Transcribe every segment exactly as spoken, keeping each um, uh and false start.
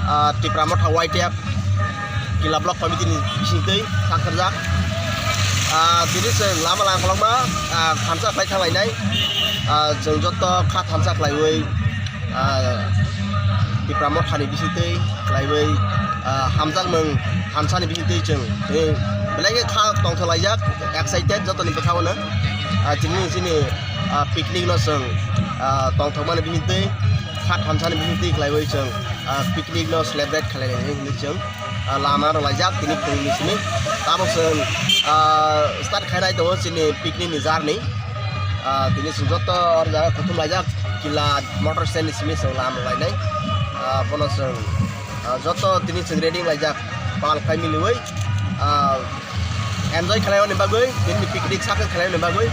Ah, Tipra Motha Y T F Kila Block Committee ni bisingtwi sakharjak. Ah, tini chwng lama langkolokma, ah, thansa khlai thanglainai. Ah, chwng joto kha thansa khlaiwi, ah, Tipra Motha ni bisingtwi khlaiwi, ah, hamjakmung thansa ni bisingtwi chwng, eh, belai khe kha tongthok laijak, excited jotoni bwkhao no. Ah, tini chini, ah, picnic no chwng, ah, tongthokmani bisingtwi, kha thansa ni bisingtwi khlaiwi chwng, ah, picnic no celebrate khlai lainai hinwi chwng, ah, lama rwlaijak tini phungni simi. Tabuk chwng, ah, start khainai tongo chini picnic ni journey. Ah, tini chwng joto o jaga kuthum laijak Kila motor stand ni simi chwng lama rwlainai. Ah, bono chwng, ah, joto tini chwng ready wnglaijak pal khai miliwi. Ah, enjoy khlaimani bagwi, tini picnic sakhe khlaimani bagwi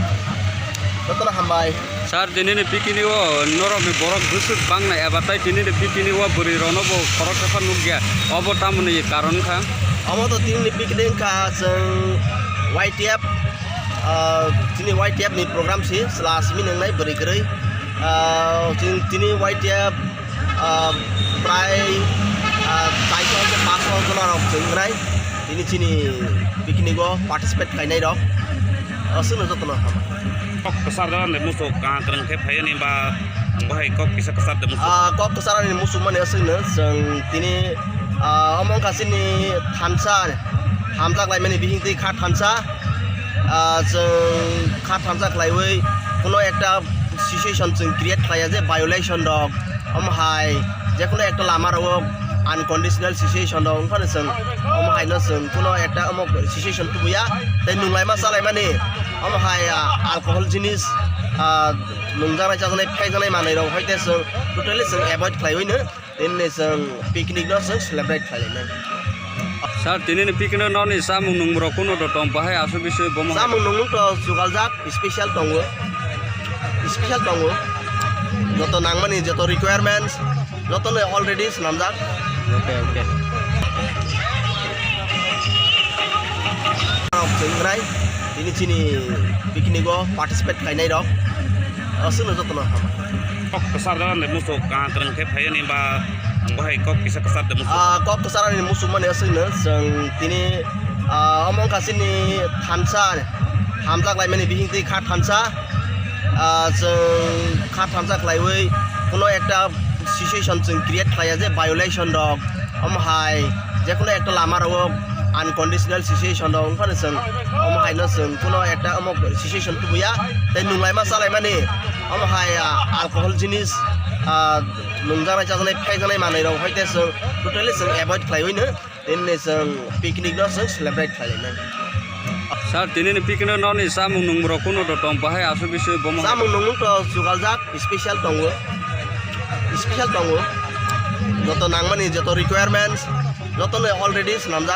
jotono hambai. Sir, tini ni picnic o norok ni borok bwswk bang nai eba tai tini ni picnic o bwrwi rok no bo khorok tephar nukya, obo tamoni karon kha? Omo to tini ni picnic wngkha chwng Y T F, ah, chini Y T F ni program si chwla simi nwngnai bwrwi kwrwi. Ah, chwng tini Y T F ah, prai, ah, chaiso hwnkhe paso jona rok chwng wngnai tini chini picnic o participate khainai rok. Aswkno jotono hambai. Kok kwchar jagani muchuk kaham kwrwng khe phaiya ni ba bahai kok kisa kwchar de muchuk. Ah, kok kwchar ani muchuk mani aswkno chwng tini, ah, omo wngkha chini thansa hamjak laimani bisingtwi kha thansa. Ah, chwng kha thansa khlaiwi kuno ekta situation chwng create khlaiya je violation rok, omo hai jekhuno ekta lama rogo unconditional situation rok wngphano chwng omo haino chwng kuno ekta omo situation tubuya tei nunglaima chalaimani omo hai, ah, alcohol jinis, ah, nungjaknai chajaknai phaijaknai manwi rok hoite chwng totally chwng avoid khlaiwi no. Tini chwng picnic no chwng celebrate khlainai. Sir, tini ni picnic no ni chamung nung rok kuno to tong bahai aswk biswi bomo. Chamung nung to chukaljak special tongo. Special tongo. Joto nangmani joto requirements joto no already swnamjak. Okay, okay. Rok chwng wngnai tini chini picnic o participate khlainai rok. Aswkno jotono hambai. Kok kwchar jagani muchuk kaham kwrwng khe phaiya ni ba bahai kok kisa kwchar de muchuk. Ah, kok kwchar ani muchuk mani aswkno chwng tini, ah, omo wngkha chini thansa hamjak laimani bisingtwi kha thansa. Ah, chwng kha thansa khlaiwi kuno ekta situation chwng create khlaiya je violation rok omo hai jekhuno ekta lama rogo unconditional situation rok wngphano chwng omo haino chwng kuno ekta omo situation tubuya tei nunglaima chalaimani omo hai, ah, alcohol jinis, ah, nungjaknai chajaknai phaijaknai manwi rok hoite chwng totally chwng avoid khlaiwi no tini chwng picnic no chwng celebrate khlainai. Sir, tini ni picnic no ni chamung nung rok kuno to tong bahai aswk biswi bomo. Chamung nung to chukaljak special tongo. Special tongo. Joto nangmani joto requirements joto no already swnamjak.